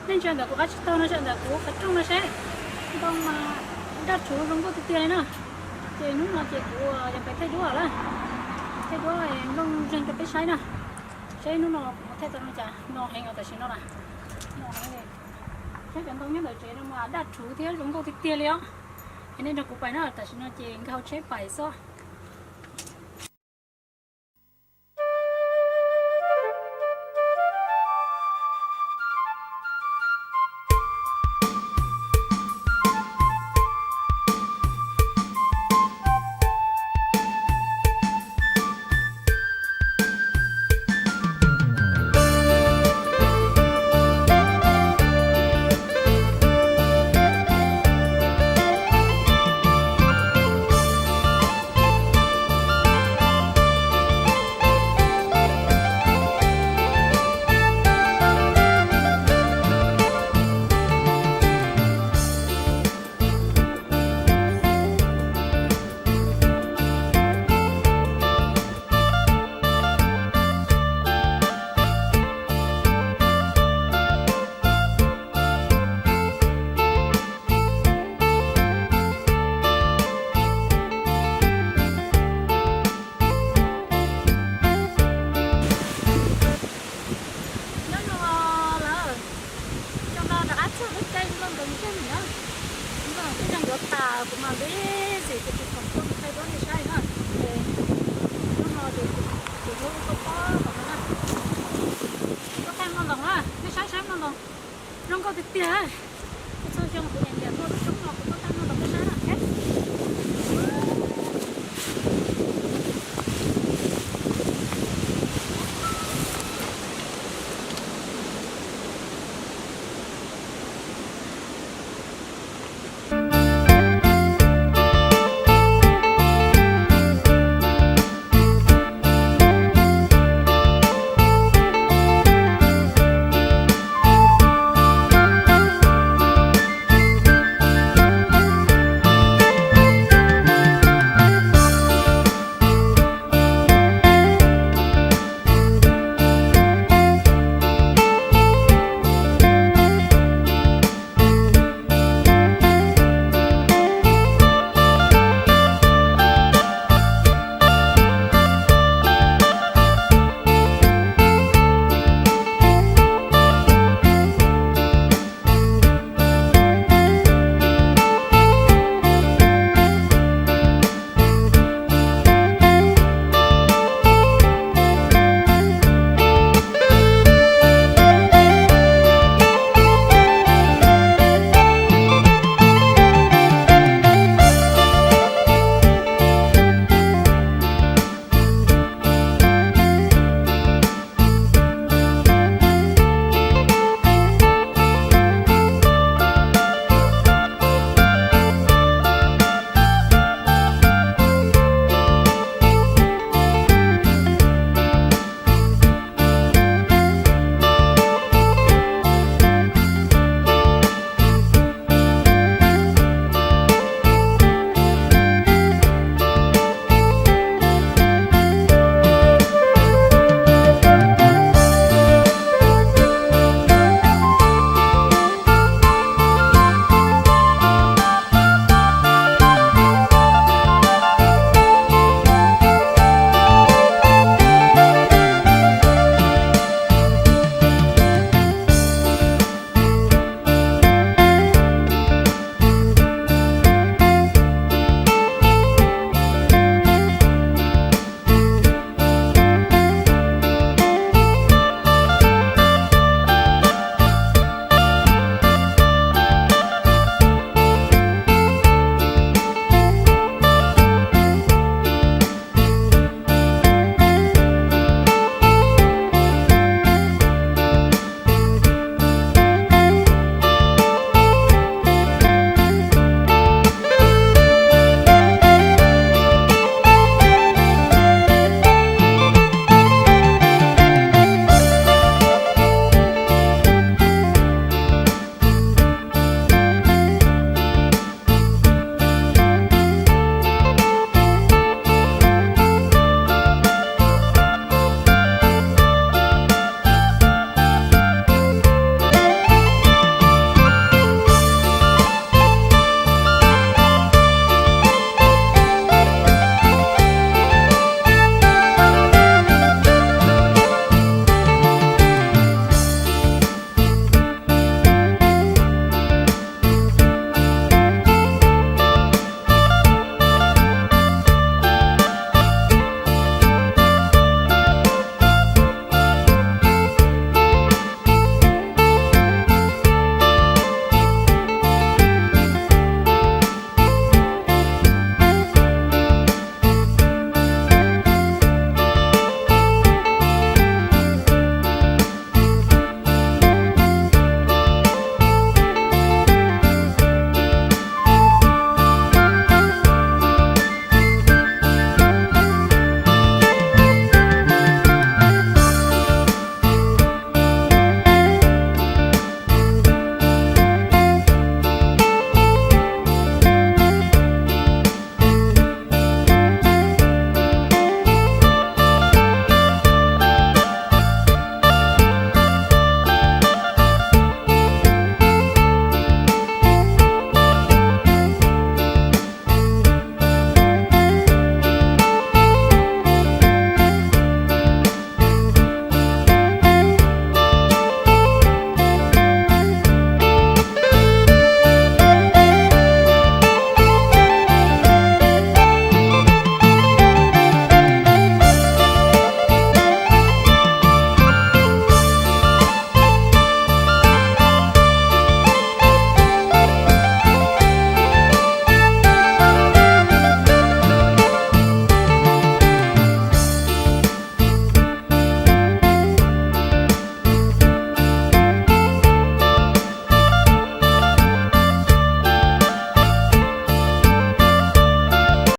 Nej ntsia ntawm kuv qab tsib taug no, ntsia ntawm kuv qhov rooj no seb, ntoo mas daj rhuv zoo nkauj tiag tiag li na. Ces hnub no ces kuv yuav pais thaij duab lawm, thaij duab nplooj zeeg rau peb saib na. Seb hnub no kuv mus thaij tau zoo cas, no heev os tam sim no na, no heev li. Saib cov ntoo nyob ntawm tsev no mas daj rhuv thiab zoo nkauj tiag tiag li os. Es nej nrog kuv pais na, tam sim no ces nkag hauv tsheb pais xwb. Nyob zoo lawm, zoo no rov qab txog lub caij nplooj ntoos ntseg na. Nplooj ntoos ntseg yuav tas, kuv mas npib xim ces kuv tseem tuaj mus thaij duab nej saib na. Ces hnub no ces kuv yuav ua koj pob tom no na. Tuaj thaij nplooj ntoos na, nej saib saib nplooj ntoos zoo nkauj tiag tiag. Kuv txhua xyoo kuv nyiam nyiam tuaj lub roob no kuv tuaj thaij nplooj ntoos nej saib na.